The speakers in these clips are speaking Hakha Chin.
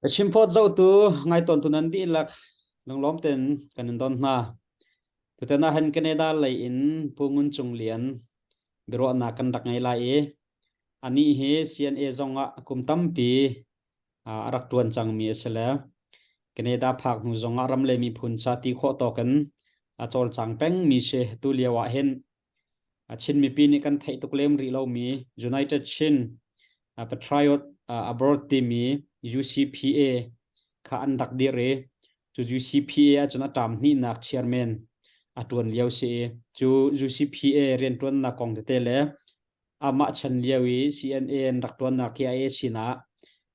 Chimpawt zohtu ngaitawntu nan dihlak lunglawm tein kan in don hna. Tutan ah hin Canada lei in Pu Ngun Cung Lian biaruahnak kan rak ngei lai i anih hi CNA zong ah kum tampi a rak ṭuan cangmi a si le Canada phak hnu zong ah ram le miphun ca ti khawh tawk in a cawlcang pengmi si. Tu lio ah hin Chin mipi nih kan theih tuk lem rih lomi United Chin Patriot Abroad timi UCPA kha an rak dirh i cu UCPA ahcun a ṭam hnihnak chairman a ṭuan lio si i cu UCPA rianṭuannak kong tete le amah chan lio i CNA an rak ṭuannak KIA sinah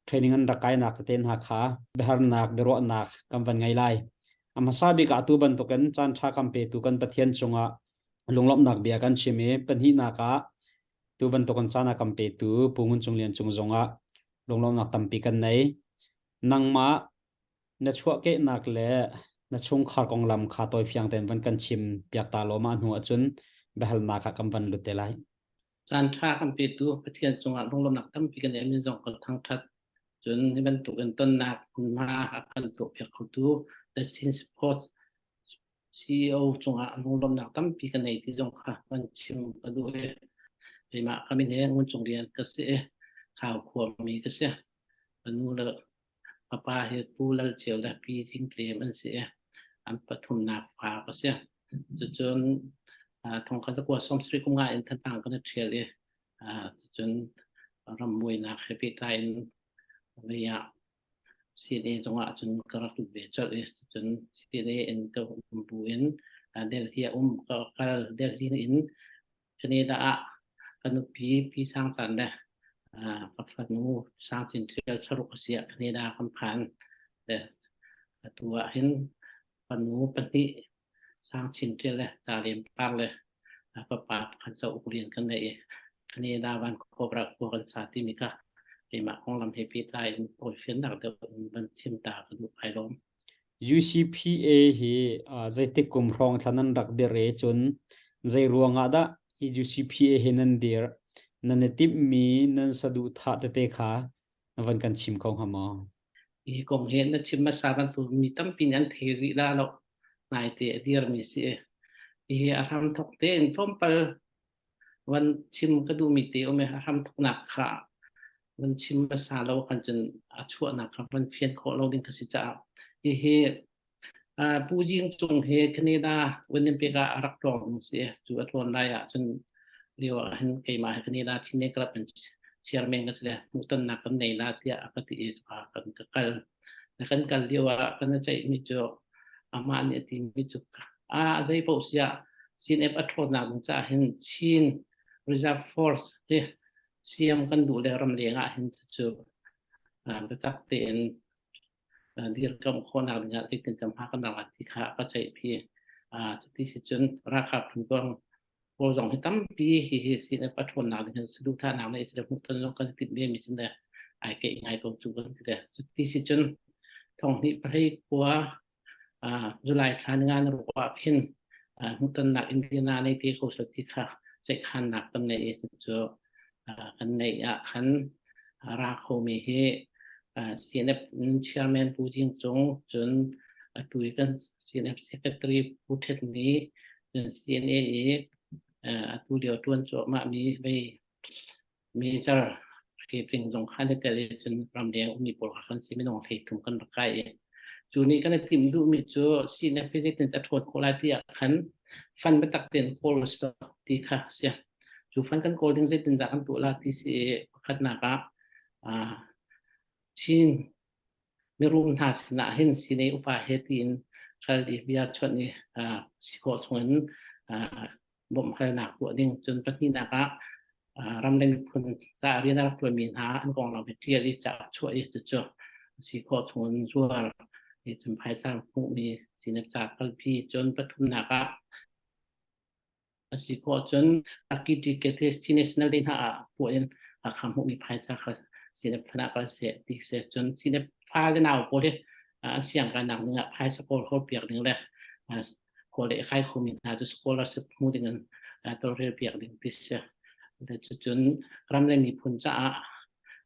training an rak kainak tete hna kha biaharnak biaruahnak kan van ngei lai. A hmasa bik ah atu bantukin caan ṭha kan petu kan Pathian cungah lunglawmhnak bia kan chim i pahnihnak ah tu bantukin caan a kan petu Pu Ngun Cung Lian cung zongah lunglawmhnak tampi kan nei. Nangmah na chuahkehnak le na chungkhar konglam kha tawifiang tein van kan chim piak ta law mah hnu ahcun biahalnak ah kan van lut te lai. Caan ṭha kan petu Pathian cungah lunglawmhnak tampi kan nei min zong kan thangṭhat. Cun hi bantuk in tonnak hmunhma a kan tuahpiak khotu The Chin Post CEO cungah lunglawmhnak tampi ka nei ti zong kha van chim ka duh i keimah ka min he Ngun Cung Lian ka si i Thau khuami ka si. Ka nu le ka pa hi Pu Lal Ceu le Pi Zing Tlem an si i an pathumnak fa ka si. Cucun thongkhat zakua sawmsarih kum nga in Thantlang kan i ṭhial i cucun rambuainak he pehtlai in lei ah CNA zongah cun ka rak lut ve colh i cun CNA in ka um bu in Delhi ah um ka kal Delhi in Canada ah ka nupi Pi Sang Tan le ka fanu Sang Cin Ṭial Charuk a si ah Canada kan phan. Atu ah hin fanu pahnih Sang Chin Ṭial le Ca Lem Par le fapa pakhat cauk rian kan nei i Canada Vancouver khua kan sa timi kha keimah konglam he pehtlai in tawifiannak deuh in van chim ta ka duh ai lawm. UCPA hi zeitik kum hrawng thla nan rak dir i cun zei ruang ah dah hi UCPA hi nan dir nan i timhmi nan saduhthah tete kha na van kan chim kho hnga maw? Hi kong hi na chim hmasa bantuk mi tampi nih an thei rih la lo. Naite a dirmi si. Hihi a hramthok tein tlawmpal van chim ka duhmi te um i a hramthoknak kha van chim hmasa lo kan cun a chuahnak kha van fian khawh lo ding kha si caah hihi Pu Jing Cung hi Canada Winnipeg ah a rak tlawng ding si. Cu a tlawn lai ah cun lio ah hin keimah hi Canada Chin Club in chairman ka si le hmuhtonnak kan nei la tiah a ka ti i kan ka kal. Na kan kal lio ah kan i ceihmi cu amah nih a timi cu a zei paoh si ah CNF a ṭhawnnak ding caah hin Chin Reserve Force hi siam kan duh le ramleng ah hin cu biatak tein dirkamh khawhnak dingah zeitin cam hma kan rak ti kha ka ceihpi. Cuti si cun ralkap phun pawl zong hi tampi hi hi CNF a ṭhawnnak ding hin saduhthahnak le isle hmuhton zong kan timh ve mi sin le ai keih ngai ko cu kan ti le cuti si cun thonghnih pahlei khua July thla ni nga na ruk ah khin hmuhtonnak Indiana nei te ko sel ti kha ceihkhannak kan nei i cu kan neih ah khan ra khomi hi CNF chairman Pu Jing Cung cun atu i kan CNF secretary Pu Thet Ni cun CNA i atu lio ṭuan cuahmah mi vei major Tling zong khan i tel i cun ramleng ummi pawl kha kan si minung 30 kan rak kai i cu nih kan i timh duhmi cu CNF hi zeitin a ṭhawn khawh lai ti ah khan fund biatak tein kawl ti kha si. Cu fund kan kawl ding zeitindah kan tuah la ti si i pakhatnak ah Chin mirum hna sinah hin sinei upa he tiin kal i bia chawnh i si khawh chungin bawmhhalnak tuah ding. Cun pahnihnak ah ramleng miphun ca rian a rak ṭuanmi hna an konglam hi ṭial i ca chuah i cucu si khawh chungin zuar i cun phaisa hmuhmi sinak ca kalpi. Cun pathumnak ah A si khawh ahcun Architecture National Day hna ah puah in Hakha hmuhmi phaisa kha CNF fund ah kal seh ti si. Cun CNF fale nau pawl hi an siangkainak ding ah phaisa kawl hawlpiak ding le kawl le khai khomi hna cu scholarship hmu ding in tawlrel piak ding ti si. Cucun ram le miphun caah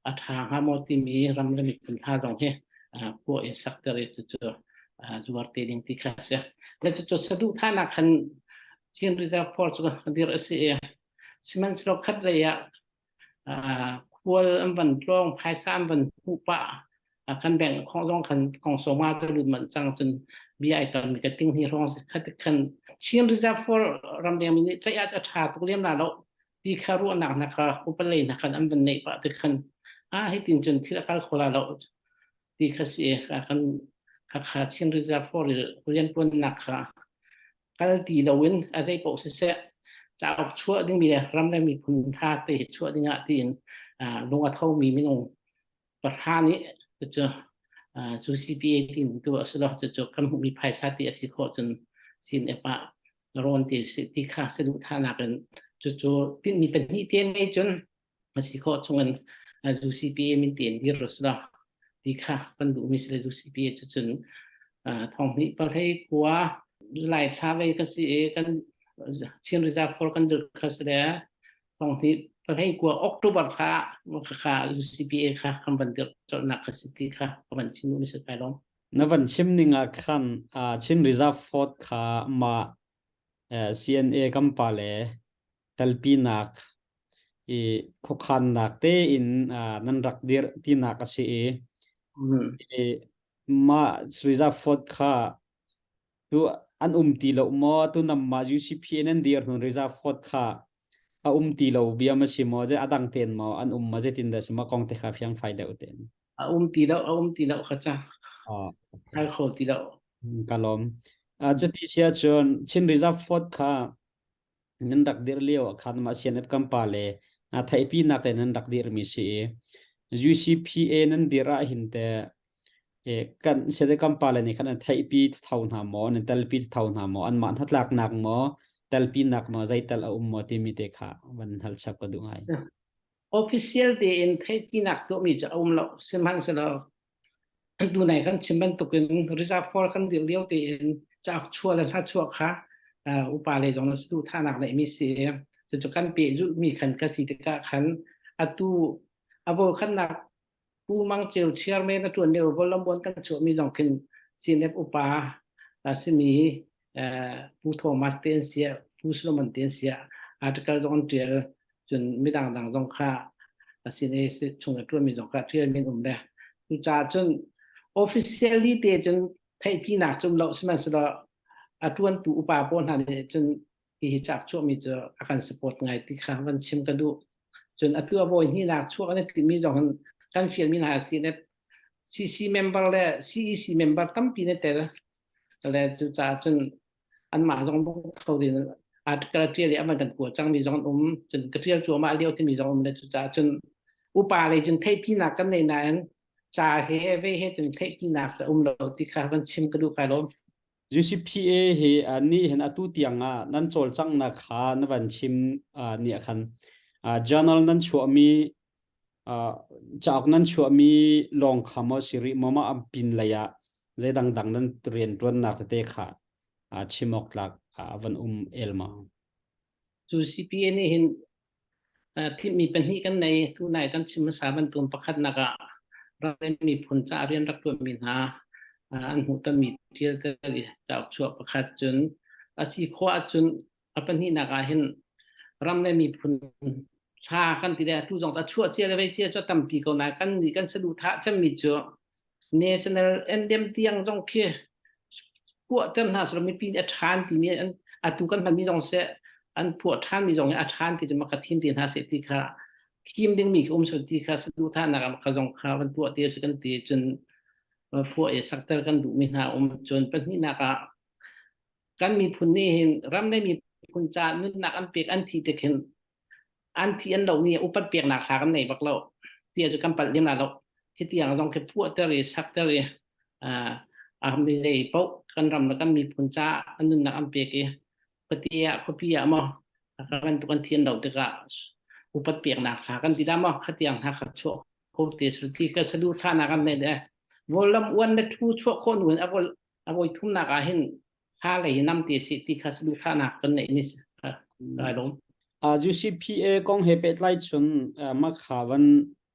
a ṭha hnga maw timi ram le miphun hna zong hi phuah in sakter i cucu zuar te ding ti kha a si. Le cucu saduhthahnak khan Chin Reserve Force cu dir a si i sihmanhsehlaw khat lei ah khual an van tlawng phaisa an van hmuh pah kan bank khong zong khan khong soma ka lut manh cang cun bia ai ton mi ka ting hi hrawng khat khan Chin Reserve Force ramdeng mi nih tlaih a tha tuk lem la lo ti kha ruahnak hna kha upalei hna khan an van neih pah te khan a hi tin cun thil a kal kho la lo ti kha si kan kha Chin Reserve Force rian tuannak kha kal ti loin a zei paoh siseh cauk chuah dingmi le ram le miphun tha te hi chuah dingah tiin lung a thomi minung pahra nih cucu cu CPA team tu a si lo cucu kan hmuhmi phaisa ti a si khawh cun CNF ah rawn ti si ti kha saduhthahnak in cucu tinhmi pahnih te ngei cun a si khawh chungin UCPA min tein dir a si lo ti kha kan duhmi si le UCPA cu cun thong hnih pahlei khua July thla vei kan si i kan Chin Reserve Force kan dirh kha si le thong hnih pahlei kua October thla kha UCPA kha kan van dirh colhnak kha si ti kha ka van chim duhmi si kai lawm. Na van chim ning ah khan Chin Reserve Force kha mah CNA kan pa le talpinak i khuakhannak tein nan rak dirh tinak a si i i mah Reserve Force kha tu an um ti lo maw tu nam ma UCP nan dir hnun Reserve Force kha a um ti lo bia ma si maw je adang ten maw an um ma zeitin dah si ma kong te kha fiang fai deuh ten A um ti lo a um ti lo kha cha ai kho ti lo. Ka lawm. Cuti sia cun Chin Reserve Force kha nan rak dirh lio ah khan mah CNF kan pa le theihpi nak te nan rak dirh mi si i UCPA nan dirh ah hin te kan sede kan pa le nih khan an theihpi tho hna maw nan telpi tho hna maw an mah hnatlak nak maw telpi nak maw zeital a um maw timi te kha van hal chap ka duh ngai. Official tein theihpinak tuahmi cu a um lo sihmanhsehlaw Tunai kan chim bantukin reserve force kan dirh lio tein cauk chuah le hla chuah kha upa lei zong na saduhthahnak neihmi si i cucu kan pehzulhmi khan ka si tikah khan atu a voikhatnak Pu Mang Ceu chairman a ṭuan lio Vollambuan kan chuahmi zong khin CNF upa a simi Pu Thomas te an siah Pu Solomon te an siah article zong an ṭial cun midang dang zong kha a sin i chung a ṭuanmi zong kha ṭialmi an um le cucaah cun officially te cun theihpinak cu um lo sihmanhsehlaw a ṭuantu upa pawl hna nih cun hihi cauk chuahmi cu a kan support ngai ti kha van chim ka duh. Cun atu a vawi hnihnak chuah kan i timmi zong hin kan fialmi hna a si le CC member le CEC member tampi na tel le cucaah cun anmah zong lungtho ding article ṭial i aman kan kua cangmi zong an um cun ka ṭial cuahmah lio timi zong um le cucaah cun upa lei cun theihpinak kan nei nain ca he ve he cun theihpinak a um lo ti kha van chim ka duh kai lawm. UCPA hi nih hin atu tiang ah nan cawlcanghnak kha na van chim ni ah khan journal nan chuahmi cauk nan chuahmi lawng kha maw si rih maw mah pin lei ah zei dangdang nan rianṭuannak tete kha chim awk tlak van um el ma? Cu CPA nih hin thimmi pahnih kan nei. Tunai kan chim hmasa bantuk pakhatnak ah ram le miphun caah rian rak ṭuanmi hna an hmuhtonmi ṭial tel i cauk chuah pakhat cun a si khawh ahcun a pahnihnak ah hin ram le miphun hla kan ti le atu zong a chuah cia le vei cia cu a tampi ko nain kan nih kan saduhthah cemmi cu national anthem tiang zong khi phuahter hna selaw mipi nih a ṭhan timi an atu kan hmanmi zong seh an phuah ṭhanmi zong hi a ṭhan ti cu maka thim te hna seh ti kha thim dingmi khi um seh ti kha saduhthahnak ah maka zong kha van tuah te si kan ti cun phuah i sakter kan duhmi hna um cun pahnihnak ah kan miphun nih hin ram le miphun ca nunnak an pek an thi tik hin an thi an lo ni upat peknak hla kan nei bak lo tia cu kan palh lem la lo khi tiang zong khi phuahter i sakter i a mi lei paoh kan ram le kan miphun ca an nunnak an pek i khuate ah khuapi ah maw ka bantuk an thi an lo tikah upat peknak hla kan ti dah maw khatiang hna kha chuah kho te su ti ka saduhthahnak an nei le volam uan le thu chuah khawh nu in a vol a voi thumnak ah hin hla lei nam te si ti kha saduhthahnak kan neih ni kai lawm. UCPA kong he pehtlai cun makha van.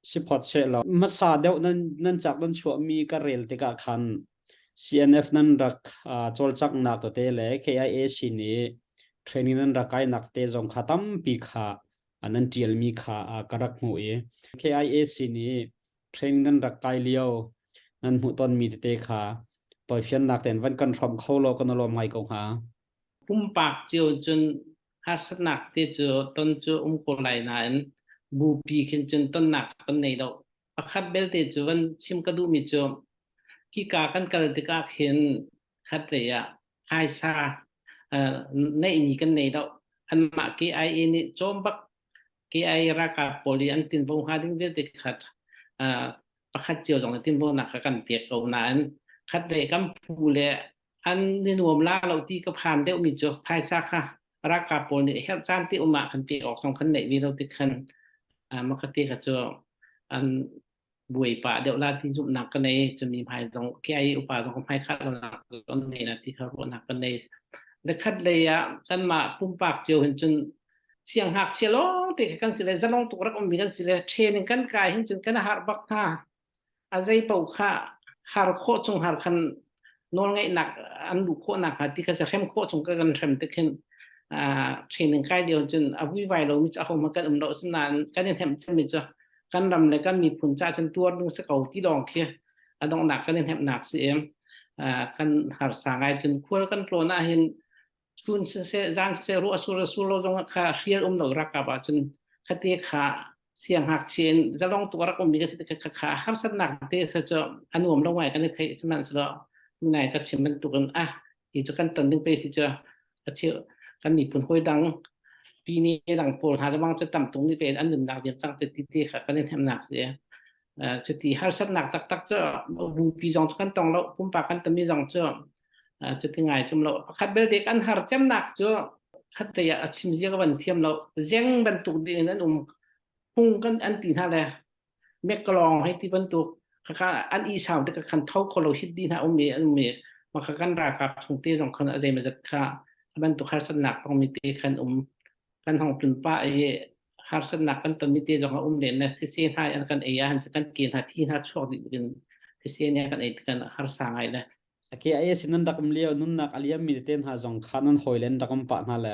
Si phot seh law hmasa deuh nan nan cak nan chuahmi ka rel tikah khan CNF nan rak cawlcanghnak tete le KIA sin i training nan rak kainak tete zong kha tampi kha nan ṭialmi kha ka rak hmuh i KIA sin i training nan rak kai lio nan hmuh tonmi tete kha tawifiannak tein van kan hrawmh kho law kan i lawm ngai ko hnga. Pumpak cio cun harsatnak te cu ton cu um ko lai nain bupi khin cun tonnak kan nei lo. Pakhat belte cu van chim ka duhmi cu hika kan kal tikah khin khatlei ah phaisa neihmi kan nei lo. Anmah KIA nih cawm bak KIA ralkap pawl i an tinvo hnga ding vialte khat pakhat cio zong nih tinvonak kha kan pek ko nain khatlei kan phu le an ni nuam la lo ti ka phan deuhmi cu phaisa kha ralkap pawl nih herh caan ti um ah khan pek awk zong khan neih ve lo ti khan makati kha cu an buai pah deuh la ti zumhnak ka nei. Cumi hmai zong kiai upa zong hmai khat lo nak an nei na ti kha ruahnak ka nei. Le khat lei ah kanmah pumpak cio hin cun siang ngakchia lawng te kan si le zalong tuk rak ummi kan si le training kan kai hin cun kan har bak hna. A zei paoh kha har khawh chung har khan nawlngeihnak an luh khawhnak hnga ti kha hrem khawh chung ka kan hrem te khin training kai lio cun a vuivai lomi cu ahohmanh kan um lo. Asinain kan i hnemh mi cu kan ram le kan miphun ca cun tuar ding si ko ti lawng khi a donghnak kan i hnemhnak si i kan harsa ngai. Cun khual kan tlawn ah hin chun siseh zan siseh ruah sur sur lo zong kha hrial um lo ralkap ahcun khate kha siangngakchia in zalong tuk rak ummi ka si kha kha harsatnak te kha cu a nuam lo ngai kan i theih. Sihmanhsehlaw nai ka chim bantukin ah hi cu kan ton ding pe si cu a cheu kan miphun hawi dang pine dang pawl hna le bang cu tam tung ni pe an nunnak diam cang ti ti kha kan i hnemnak si. Cuti harsatnak taktak cu bupi zong cu kan tong lo, pumpak kan tami zong cu cuti ngai cum lo. Pakhat belte kan har cemnak cu khatlei ah a chim zia ka van thiam lo, zeng bantuk ding in an um phung kan an ti hna le meklong hei ti bantuk khakha an i sau te khan tho kho lo hit di hna um i an um i maka kan ralkap chung te zong khan a zeimazat kha a bantuk harsatnak tongmi te khan um kan hong tlun pa i harsatnak kan tonmi te zong a um len le thise hna an kan ei ah kan ke hna thi hna chuak dih in thise nih kan ei kan harsa ngai le. Ake ai sin nan rak um lio nunnak a liam mi te hna zong kha nan hawi len rak um pah hna le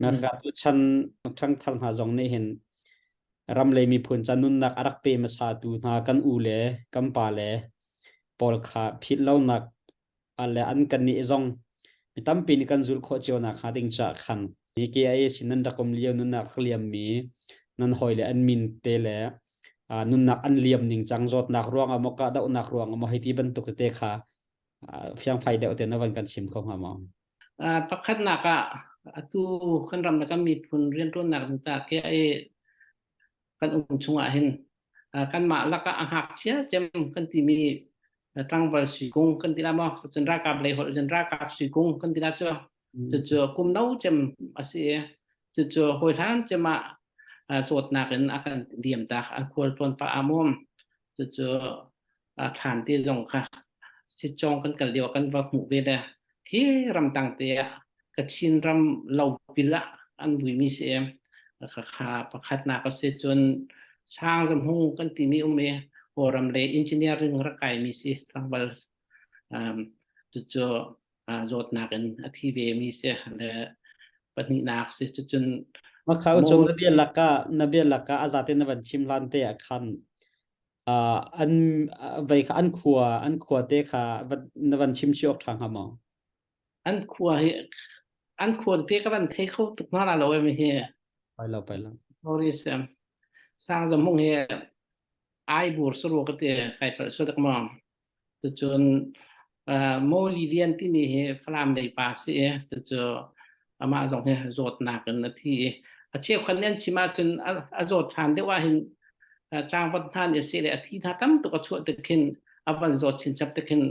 na ka tu chan ṭhangthar hna zong nih hin ram le miphun ca nunnak a rak pe hmasa tu hna kan u le kan pa le pawl kha philh lonak le an kan nih zong mi tampi nih kan zulh khawh cio nak hnga ding caah khan hi KIA sin nan rak um lio nunnak rak liam mi nan hawi le an min te le nunnak an liam ning cang zawtnak ruang ah maw kahdohnak ruang ah maw hei ti bantuk tete kha fiangfai deuh te na van kan chim kho hnga maw? Pakhatnak ah atu kan ram le kan miphun rianṭuannak ding caah KIA kan um chungah hin kanmah lakah a ngakchia cem kan timi tlangval sui kung kan ti la maw, cun ralkap lei holh cun ralkap sui kung kan ti la cu cucu kum no cem a si i cucu hawi hlan cem ah zawtnak in a kan liam tak an khual tuan pa amum cucu thlan te zong kha sitcawng kan kal lio kan va hmuh ve le khi ramtang te ah Kachin ram lopil ah an vuimi si kha pakhatnak a si. Cun sang zamhung kan timi um i Kawlram le engineering rak kaimi si tlangval cucu zawtnak in a thi ve mi si le pahnihnak si cucun. Makhau cu na bia laka na bia laka a zate na van chim hlan te ah khan an vei kha an khua te kha na van chim chi awk ṭha hnga maw? An khua hi an khua te ka van thei kho tuk hna la lo em hi. Pai lo, pai lo. Sorry Sam. Sang zamhung hi ai bur saru ka ti kai pal su tak ma. Tucun Mo Li Lian timi hi Falam lei pa si i cucu amah zong hi zawtnak in a thi i a cheukhat nih an chim ahcun a zawt hlan deuh ah hin cangvat hna nih a seh le a thi hna tam tuk a chuah tik khin a van zawt chinchap tik khin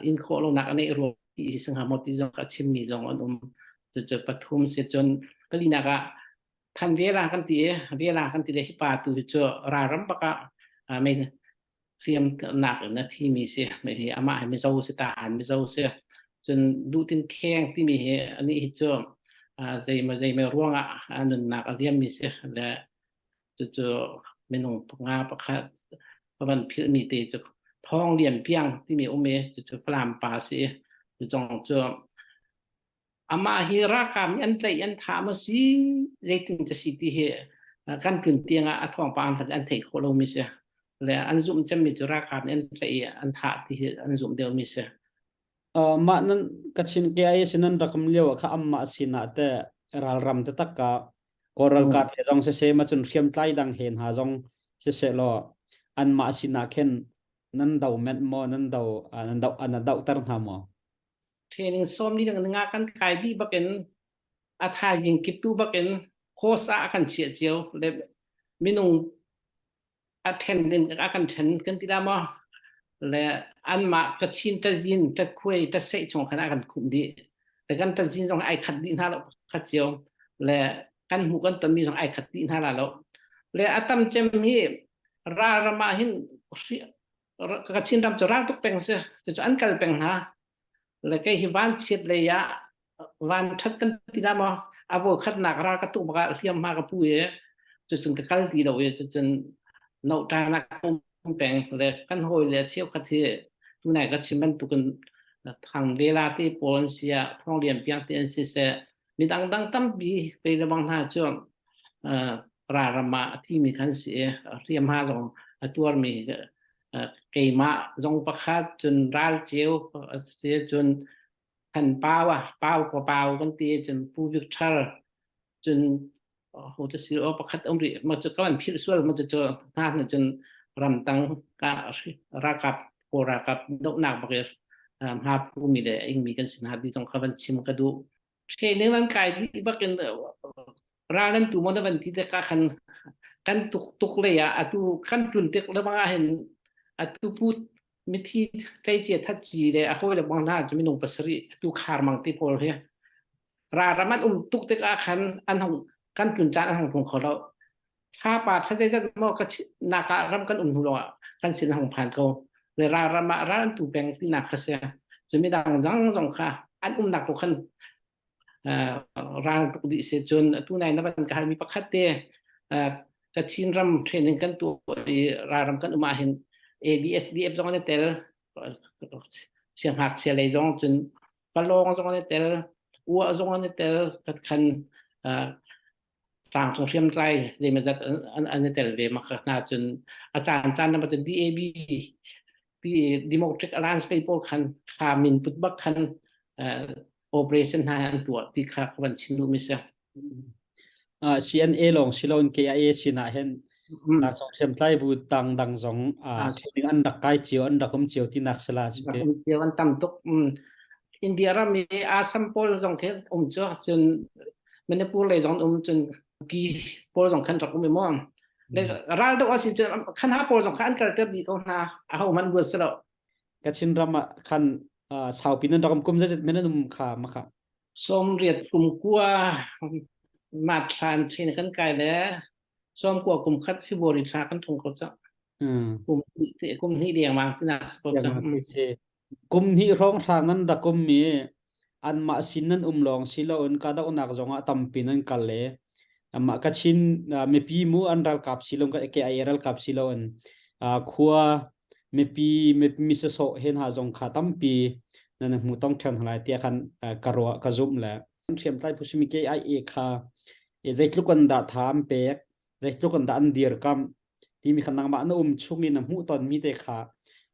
in khawh lonak a neih ruang ti hi sangha maw ti zong a chimmi zong an um. Cucu pathum si. Cun palinak ah than vela kan ti i vela kan ti le hi pa tu hi cu ralram bak ah mei hriamnak in a thimi si. Hi amah hi Mizo si, Tahan Mizo si. Cun duhtin kheng timi hi anih hi cu zeima zeima ruangah a nunnak a liammi si le cucu. Minung nga pakhat ka van philhmi te cu Thawng Lian Piang timi um i cucu Falam pa a si i cu zong cu amah hi ralkap nih an tlaih an thah maw si zeitin ka si ti hi kan tlun tiang ah a thawngpang hlat an theih khawh lomi si. Le an zumh cemmi cu ralkap nih an tlaih i an thah ti hi an zumh deuhmi si. Mah nan Kachin KIA sin nan rak um lio ah kha anmah sinah teh ralram taktak ka Kawl ralkap he zong siseh ma cun hriamtlai dang he hna zong siseh law anmah sinah khin nan do menh maw nan do nan do an dohter hna maw? Training sawm ni dang nga kan kai dih bakin a thaizing kiptu bakin course ah a kan chiah cio le minung a then in a kan then kan ti la maw le anmah Kachin tazin tatkhuai tasei chung khan a kan khumh dih le kan tazin zong ai khat dih hna lo khat cio le kan hmuh kan tonmi zong ai khat dih hna la lo le a tam cem hi ral ram ah hin Kachin ram cu ral tuk peng si cu an kal peng hna le kei hi van chiat lei ah van ṭhat kan ti dah maw a voi khatnak ral ka tuk bak ah hliamhma ka pu i cucun ka kal ti lo i cucun noṭan ah ka um peng le kan hawi le cheukhat hi tunai ka chim bantukin thang vela te pawl an si ah thawng lian piang te an si seh midang dang tampi pei le bang hna cu ralram ah a thimi khan si i hriamhma zong a tuarmi keimah zong pakhat cun ral ceu si cun Than Pau ah Pau ko Pau kan ti cun Pu Victor cun ho te si o pakhat um rih ma cu kan philh sual ma cu hna hna cun ramtang ka ralkap kawl ralkap dohnak bak i hma pu mi le ingmi kan sin ha di zong kha van chim ka duh training nan kai dih bak in ral nan tu mo na van ti te ka khan kan tuk tuk le ah atu kan tlun tik le bang ah hin atu pu mithi tleicia thatci le a hawile bang hna cu minung pasarih atu khar mang ti pawl hi ralram an um tuk tikah khan an hung kan tlun caan an hung tlung kho lo thlapa thla zeizat maw ka nak ah ram kan um hnu lawngah kan sin hung phan ko le ralram ah ral an tu peng tinak kha si cu midang dang zong kha an umnak ko khan rang tuk dih si cun atu nai na van ka halmi pakhat te Kachin ram training kan tuah i ralram kan um ahhin ABSDF zong an i tel siangngakchia lei zong cun palawng zong an i tel uah zong an i tel khan tlangcung hriamtlai zeimawzat an an i tel ve mak hna cun a caan caan na cun DAB ti Democratic Alliance pei pawl khan kha min put bak khan operation hna an tuah ti kha ka van chim duhmi si. CNA lawng si loin KIA sinah hin tlangcung hriamtlai bu tang dang zong training an rak kai cio an rak um cio tinak sila rak um cio an tam tuk. India ram i Assam pawl zong khi um cu cun Manipur lei zong um cun ki pawl zong khan rak um i maw ral do a si cun khan ha pawl zong kha an kalter dih ko hna a ho man buat si lo Kachin ram ah khan saupi nan rak um kum zeizat men an um kha makha 90 kum kua mat thlan thin kan kai le 90 kum khat February thla kan thung ko cha kum kum hnih leng mang tina ko cha Kum hnih hrawnghrang nan rak um i anmah sin nan um lawng si loin kahdohnak zongah tampi nan kal i amah Kachin mipi mu an ralkap si lo KIA ralkap si loin khua mipi mi sawsawh he hna zong kha tampi nan hmu tong ṭheo hna lai tiah khan ka ruah ka zumh le hriamtlai phu simi KIA kha zeitluk an dah tha an pek zeitluk an dah an dirkamh timi kha nangmah na um chung in na hmuh tonmi te kha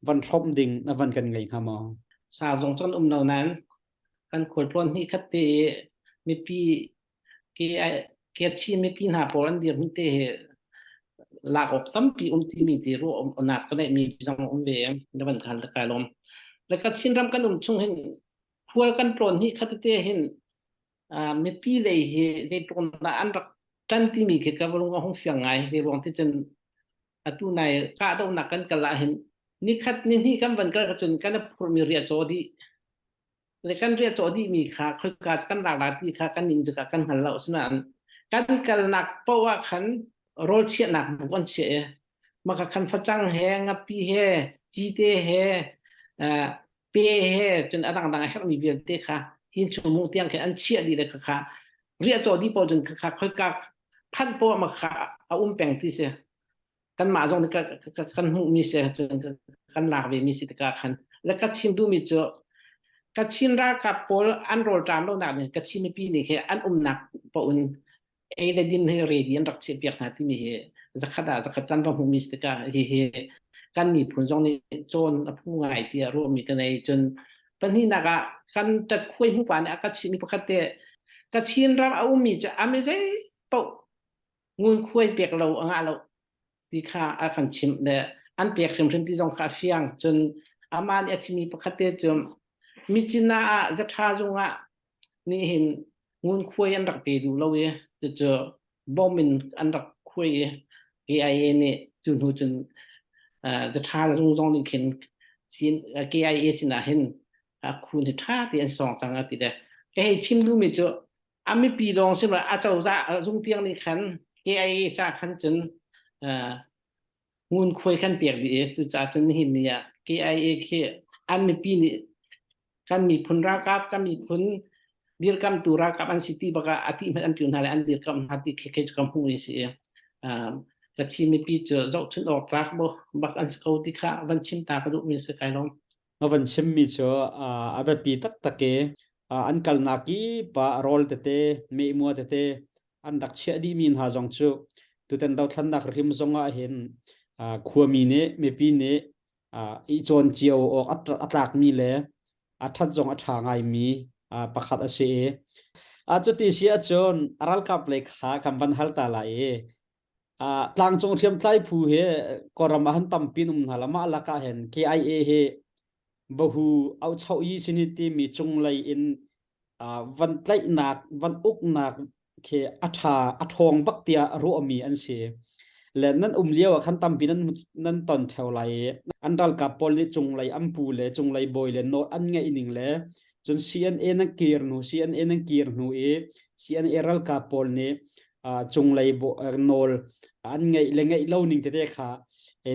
van hrawmh ding na van kan ngei hnga maw? Sau zong cun um lo nain kan khualtlawn hnih khat te i mipi ke ke Chin mipi hna pawl an dirhmun te hi lak awk tampi um timi ti ruah nak ka neihmi zong um ve na van khal kai lawm. Le ka Chin ram kan um chung hin khual kan tlawn hnih khat te hin mipi lei hi zeitluk dah an rak ṭan timi khi ka lung a hung fiang ngai. Zei ruang ti cun atu nai kahdohnak kan kal ahhin nikhat nihnih kan van kal cun kan i phurhmi riahcaw dih le kan riahcaw dihmi kha khoika kan lak la ti kha kan ning tikah kan hngal lo. Asinain kan kalnak paoh ah khan rawl chiahnak buk an chiah i maka khan facang he ngapi he cite he pe he cun a dangdang a herhmi vialte kha hin chung tiang khin an chiah dih le kha riahcaw dih paoh cun kha khoika phanh poah ma kha a um peng ti si. Kanmah zong nih kan hmuhmi si cun kan lak ve mi si tikah khan le ka chim duhmi cu Kachin ralkap pawl an rawlṭam lonak nih Kachin mipi nih khi an umnak paoh in ei le din hi ready an rak chiahpiak hna timi hi zakhat ah zakhat kan va hmuhmi si tikah hihi kan miphun zong nih cawn a phu ngai tiah ruahmi ka nei. Cun pahnihnak ah kan ṭatkhuai hmupa nih a ka chimhmi pakhat te Kachin ram a ummi cu a mi zei paoh ngunkhuai pek lo a ngah lo ti kha a kan chimh le an pek hrimhrim ti zong kha a fiang. Cun amah nih a chimmi pakhat te cu Myitkyina ah zatha zung ah nih hin ngunkhuai an rak pe duh lo i cucu bom in an rak khuai i KIA nih cu hnu cun zatha zung zong nih khin KIA sinah hin khun hi ṭha ti an sawng cang a ti le ka hei chim duhmi cu a mipi lawng si lo a cozah zung tiang nih khan KIA ca khan cun ngunkhuai kan pek dih i cucaah cun nihin ni ah KIA khi an mipi nih kan miphun ralkap kan miphun dirkamtu ralkap an si ti bak ah a ti hmanh an piu hna le an dirkamh hna ti khi khi cu ka hmuh i si i Kachin mipi cu zohchunh awk tlak bak an si ko ti kha van chim ta ka duhmi si kai lawm. Na van chimmi cu a biapi taktak i an kalnak kip ah rawl tete, mehmua tete an rak chiah dihmi hna zong cu tutan dothlannak rim zong ah hin khuami nih mipi nih i cawn cio awk a tlakmi le a ṭhat zong a ṭha ngaimi pakhat a si i cuti si ahcun ralkap lei kha kan van hal ta lai i tlangcung hriamtlai phu hi Kawlram ah han tampi um hna la mah lakah hin KIA hi bahu auchoh yi sini timi cunglei in van tlaihnak van uknak khi a ṭha a ṭhawng bak tiah ruahmi an si le nan um lio ah khan tampi nan nan ton ṭheo lai i an ralkap pawl nih cunglei an pu le cunglei bawi le nawl an ngeih ning le cun CNA nan kir hnu CNA nan kir hnu i CNA ralkap pawl nih cunglei nawl an ngeih le ngeih lo ning tete kha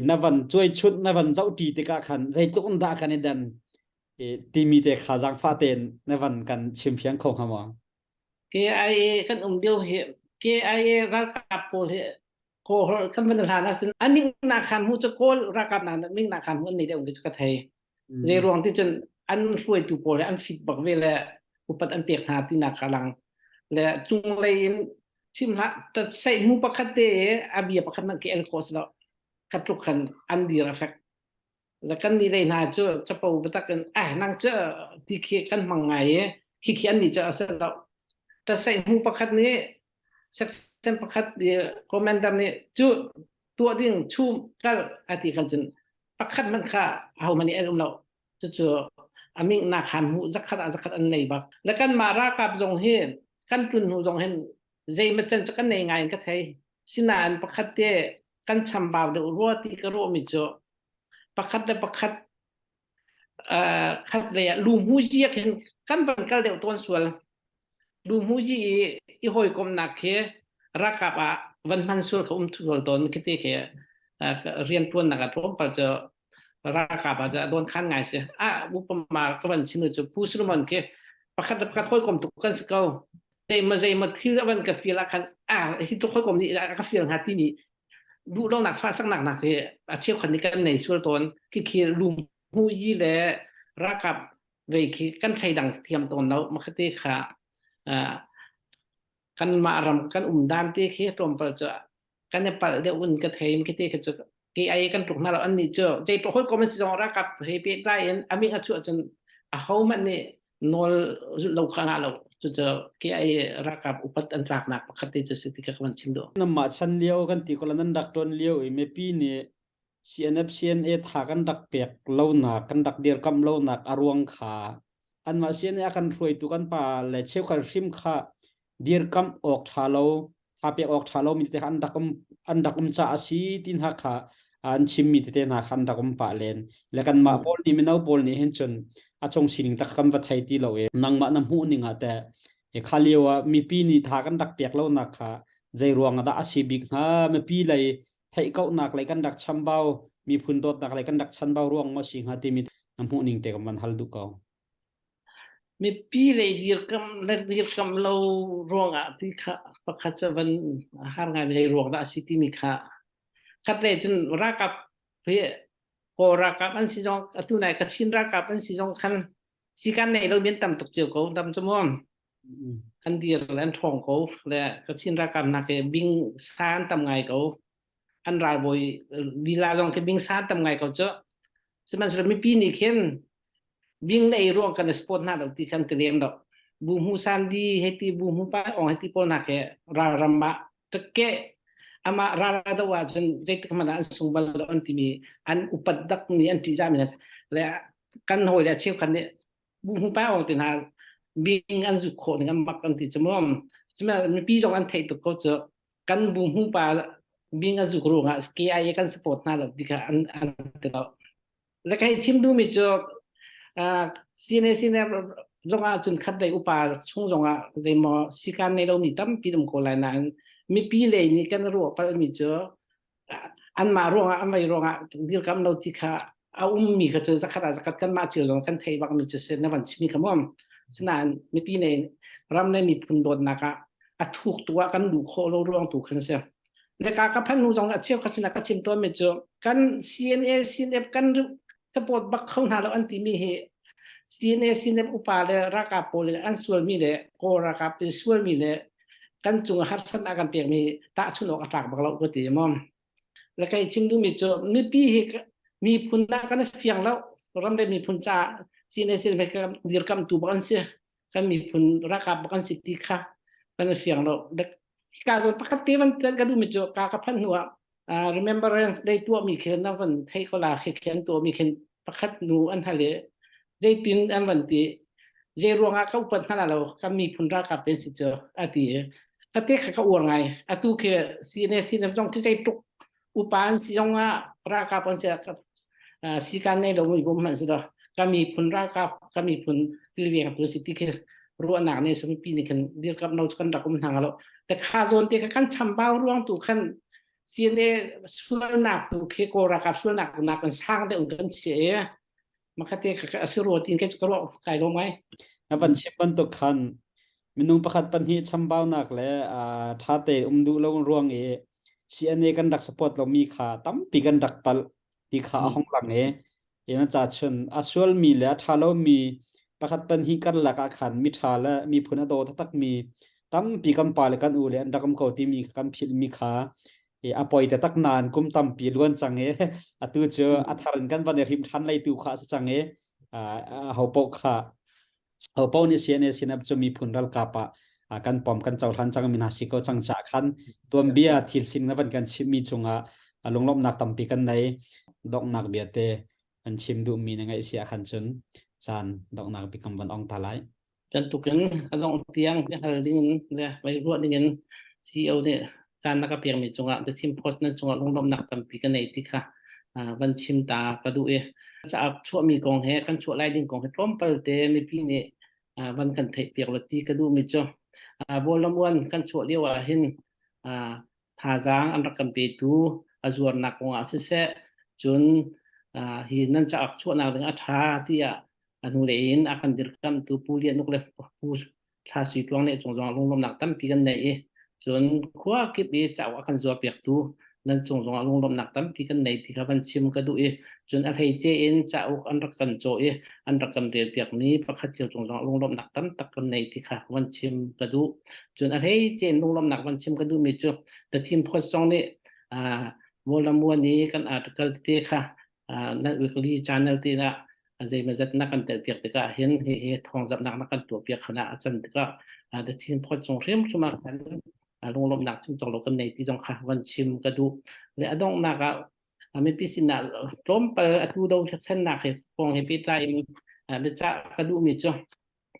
na van cuai chunh na van zohṭi tikah khan zeitluk in dah kan i dan timi te kha zaangfah tein na van kan chimfiang kho hnga maw? KIA kan um lio hi KIA ralkap pawl hi kawl kan van hlan ahcun an mingnak khan hmu cu kawl ralkap nak mingnak khan hmu an nei deuh ti cu ka thei. Zei ruang ti cun an hruaitu pawl hi an fit bak ve le upat an pek hna tinak ka lang. Le cunglei in chim hlah sei mu pakhat te a bia pakhat man ke el khawh si lo. Khat tluk khan an dir a fek. Le kan ni lei hna cu capo biatak in eh nang cu ti khi kan hmang ngai i khi khi an ni cu a si lo. Ta sei mu pakhat nih section pakhat commander nih cu tuah ding chum kal a ti khan cun pakhat hmanh kha ahohmanh nih an um lo. Cucu a mingnak han hmuh zakhat ah zakhat an nei bak. Le kanmah ralkap zong hi kan tlun hnu zong hin zeimaw can cu kan nei ngai in ka thei. Sinain pakhat te kan chambau deuh rua ti ka ruahmi cu pakhat le pakhat khat lei ah luhmu ziak hin kan van kal deuh tawn sual. Luhmu yi i i hawikomnak khi ralkap ah van hman sual kha um sual tawn khi te khi riantuannak ah tlawmpal cu ralkap ah cu dawn khan ngai si. Ah upama ka van chim cu Pu Solomon khi pakhat le pakhat hawikom tuk kan si ko. Zeima zeima thil a van ka feel ah khan ah hi tluk hawikom nih a ka feel hnga timi duhlonak fahsaknak nak hi a cheukhat nih kan nei sual tawn. Khi khi luhmu yi le ralkap vei khi kan thleidang thiam tawn lo makhate kha kanmah ram kan um dan te khi tlawmpal cu kan i palh deuh in ka thei khi te khi cu KIA kan tluk hna lo an nih cu zeitluk hawikom an si zong ralkap he pehtlai in a ming a chuah cun ahohmanh nih nawl zulh lo kha ngah lo cucu KIA ralkap upat an tlaknak pakhat te cu si ti kha ka van chim duh. Namah chan lio kan ti ko la nan rak ṭuan lio i mipi nih CNF CNA tha kan rak pek lonak kan rak dirkamh lonak a ruang kha anmah CNA a kan hruaitu kan pa le cheukhat hrim kha dirkamh awk ṭha lo tha pek awk ṭha lomi tete kha an rak um caah a si ti hna kha an chimmi tete hna kha an rak um pah len le kanmah pawl nih mino pawl nih hin cun a chung sining tak kan va thei ti lo i nangmah na hmuh ning ah teh kha lio ah mipi nih tha kan rak pek lonak kha zei ruang ah dah a si bik hnga mipi lei theih kauhnak lei kan rak chambau miphun dawtnak lei kan rak chanbau ruang maw si hnga timi na hmuh ning te kan van hal duh ko. Mipi lei dirkamh le dirkamh lo ruangah ti kha pakhat cu van har ngai lei ruang dah a si timi kha. Khat le cun ralkap hi Kawl ralkap an si zong atu nai Kachin ralkap an si zong khan sikan nei lo men tam tuk cio ko tam cu mu. An dir le an ṭhawng ko le Kachin ralkap hna ke bing sa an tam ngai ko. An ralbawi lila zong khi bing sa an tam ngai ko cu. Sihmanhsehlaw mipi nih khin bing le ei ruang kan i support hna lo ti khan ti lem lo. Bu hmu san di hei ti bu hmu pa ong hei ti pawl hna ke ralram ah ke amah ral a do ahcun zeitik hmanh ah an sung bal lo an timi an upat dak mi an ṭihzah mi le kan hawi le cheukhat nih bu hmu pa ong ti hna bing an zuk khawh ning an mak an ti cu mu mipi zong an theih tuk ko cu kan bu hmu pa bing a zuk ruangah KIA kan support hna lo ti kha an an ti lo. Le kai chim duhmi cu CNA CNF zong ah cun khat lei upa chung zong ah zeimaw sikan nei lomi tampi um ko lai nain mipi lei nih kan ruah palmi cu anmah ruangah an vei ruangah dirkam lo ti kha a ummi kha cu zakhat ah zakhat kanmah cio zong kan thei bakmi cu si na van chimi kha muam sinain mipi nei ram le miphun dawtnak ah a thuk tu ah kan luh khawh lo ruang tu khan si. Le ka ka phan hnu zong a cheukhat sinah ka chim tawnmi cu kan CNA CNF kan support bak kho hna lo an timi hi CNA CNF upa le ralkap pawl le an sualmi le Kawl ralkap in sualmi le kan cung harsatnak kan pekmi tahchun awk a tlak bak lo ka ti maw. Le kai chim duhmi cu mipi hi miphun ah kan i fiang lo ram le miphun caah CNA CNF dirkamtu bak an si. Kan miphun ralkap bak an si ti kha kan i fiang lo. Hika zawn pakhat te van ka duhmi cu ka ka phanh hnu ah Remembrance Day tuahmi khi na van thei ko la khi khi an tuahmi khin pakhat nu an hal i zeitin an van ti zei ruangah ka upat hna lo kan miphun ralkap pe si cu a ti i ka te kha ka uar ngai atu khi CNA CNF zong khi kei tuk upa an si zong ah ralkap an si sikan nei lo mi bom hmanh si lo ka miphun ralkap ka miphun kilveng tu si ti khi ruahnak ne sung pi ni khan dirkap no kan rak um hna lo te kha zawn te kha kan chambau ruang tu khan CNA sualnak tu khi kawl ralkap sualnak nak kan sang deuh kan chia e makate kha a si ro tin ke ka ruah kai lo mai. Na van chim bantuk khan minung pakhat pahnih chambaunak le ṭha te um duh lo ruang i CNA kan rak support lomi kha tampi kan rak palh ti kha a hong lang i ina ca chun a sualmi le a ṭha lomi pakhat pahnih karlak ah khan mi ṭha le miphun a daw taktakmi tampi kan pa le kan u le an rak um ko timi kan philhmi kha i a poi taktak nain kum tampi luan cang i atu cu a thar in kan van i hrim ṭhan lei tu kha a si cang i ho paoh kha ho paoh nih CNA sinap cu miphun ralkap ah kan pom kan cohlan cang mi hna si ko cang caah khan tuanbia thil sing na van kan chimmi cungah lunglawmhnak tampi kan nei. Donghnak bia te an chim duhmi na ngaih si ah khan cun caan donghnak bik kan van ong ta lai. Bantukin a dongh tiang hal dingin le vai ruah dingin CEO nih caan na ka pekmi cungah The Chin Post nan cungah lunglawmhnak tampi ka nei ti kha van chim ta ka duh i cauk chuahmi kong he kan chuah lai ding kong he tlawmpal te mipi nih van kan theih piak lo ti ka duhmi cu Bawlam uan kan chuah lio ah hin thazaang an rak kan petu a zuarnak kong ah siseh cun hi nan cauk chuahnak ding a ṭha tiah a hnulei in a kan dirkamhtu Pu Lian Uk le Pu Thla Sui Tluang nih cung zongah lunglawmhnak tampi kan nei i cun khua kip i cauk a kan zuarpiaktu nan cung zongah lunglawmhnak tampi kan nei ti kha van chim ka duh i cun a hleice in cauk an rak kan caw i an rak kan relpiakmi pakhat cio cung zongah lunglawmhnak tam tak kan nei ti kha van chim ka duh. Cun a hleice in lunglawmhnak van chim ka duhmi cu The Chin Post zong nih Vawlamuan i kan article tete kha nan weekly channel te ah zeimazat na kan telpiak tikah hin hihi thawngzamhnak na kan tuahpiak khana a can tikah The Chin Post cung hrimhrim ah khan lunglawmhnak chim cawk lo kan nei ti zong kha van chim ka duh. Le a donghnak ah mipi sinah tlawmpal atu dothlennak he kong he pehtlai in biacah ka duhmi cu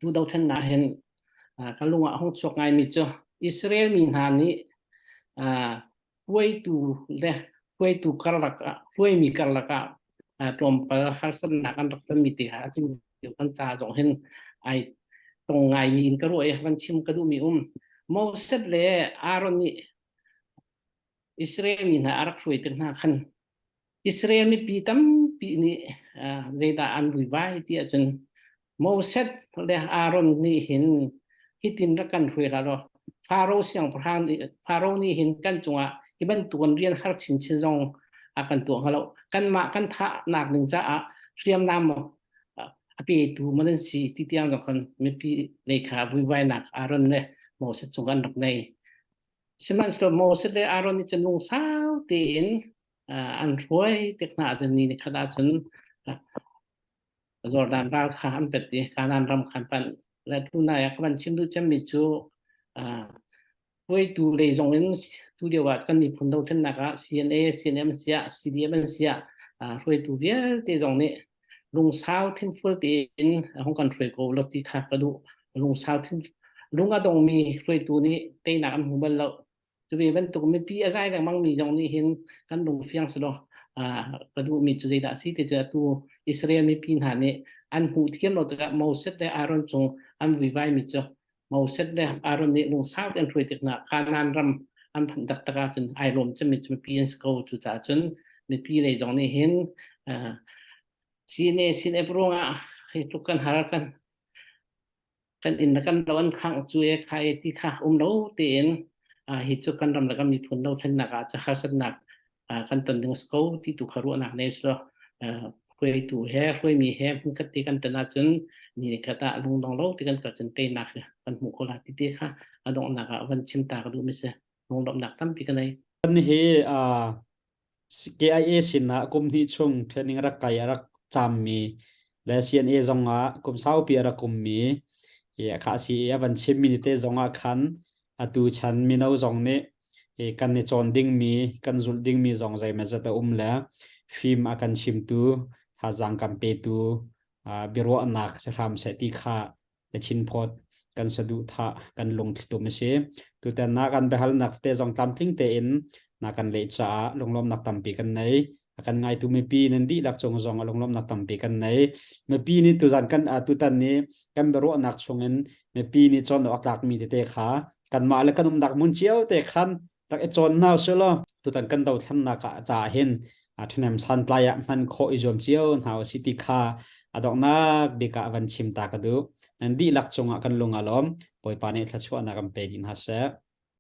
tu dothlennak hin ka lung ah hung chuak ngaimi cu Israel mi hna nih hruaitu le hruaitu karlak ah hruaimi karlak ah tlawmpal harsatnak an rak tonmi te ha cu kan ca zong hin ai tong ngaimi in ka ruah i van chim ka duhmi um. Moses le Aaron nih Israel mi hna a rak hruai tik hna khan Israel mipi tampi nih zeidah an vuivai ti ahcun Moses le Aaron nih hin hitin rak kan hruai hlah law Faro siangpahrang nih Faro nih hin kan cungah hi bantukin rian har chinchin zong. A kan tuah hnga lo. Kanmah kan thahnak ding caah hriamnam maw a petu maw nan si ti tiang zong khan mipi lei kha vuivainak Aaron le Moses cung an rak nei. Sihmanhsehlaw Moses le Aaron nih cun lungsau tein an hruai tik hna ahcun ni nikhat ahcun Jordan ral kha an pet i Kanaan ram kha an panh. Le tunai ah ka van chim duh cemmi cu hruaitu lei zong in tu lio ah kan miphun dothlennak ah CNA, CNM siah, CDM an siah hruaitu vialte zong nih lungsau thinfual tein hong kan hruai ko lo ti kha ka duh. Lungsau thin lung a dongmi hruaitu nih teinak an hmu bal lo. Cu ve bantuk mipi a zai lengmang mi zong nih hin kan lung fiang selaw ka duhmi cu zeidah a si ti cu atu Israel mipi hna nih an hmuh thiam lo tikah Moses le Aaron cung an vuivai mi cu Moses le Aaron nih lungsau tein an hruai tik hna Kanaan ram an phanh taktak ahcun ai lawm cemmi cu mipi an si ko. Cucaah cun mipi lei zong nih hin CNA CNF ruangah hi tluk kan har kan kan inn le kan lo an khangh cu e kha e ti kha um lo tein hi cu kan ram le kan miphun dothlennak ah cu harsatnak kan ton ding a si ko ti tu kha ruahnak nei so hruaitu he hruaimi he hmunkhat te kan ton ahcun ni khat ah lungdong lo ti kan kal cun teinak kan hmuh ko la ti te kha a donghnak ah van chim ta ka duh mi si lunglawmhnak tampi ka nei. Kan hi KIA sinah kum hnih chung training rak kai a rak cammi le CNA zong ah kum saupi a rak ummi kha si i a van chimmi te zong ah khan atu chan mino zong nih kan i cawn dingmi kan zulh dingmi zong zeimawzat a um le fim a kan chimtu thazaang kan petu biaruahnak si hram seh ti kha na chinphawt kan saduhthah kan lungthlitum a si. Tutan na kan biahalnak te zong tlamtling tein na kan leh caah lunglawmnak tampi kan nei. A kan ngaitu mipi nan dihlak cung zong a lunglawmnak tampi kan nei. Mipi nih tuzan kan tutan ni kan biaruahnak chungin mipi nih cawn awk tlakmi tete kha kanmah le kan umnak hmun cio te khan rak i cawn hna usih law tutan kan dothlennak ah caah hin ṭhahnem santlai ah hman khawh i zuam cio hna usih ti kha a donghnak bik ah van chim ta ka duh. Nan dihlak cungah kan lung a lawm. Bawipa nih thluachuahnak kan pe dih hna seh.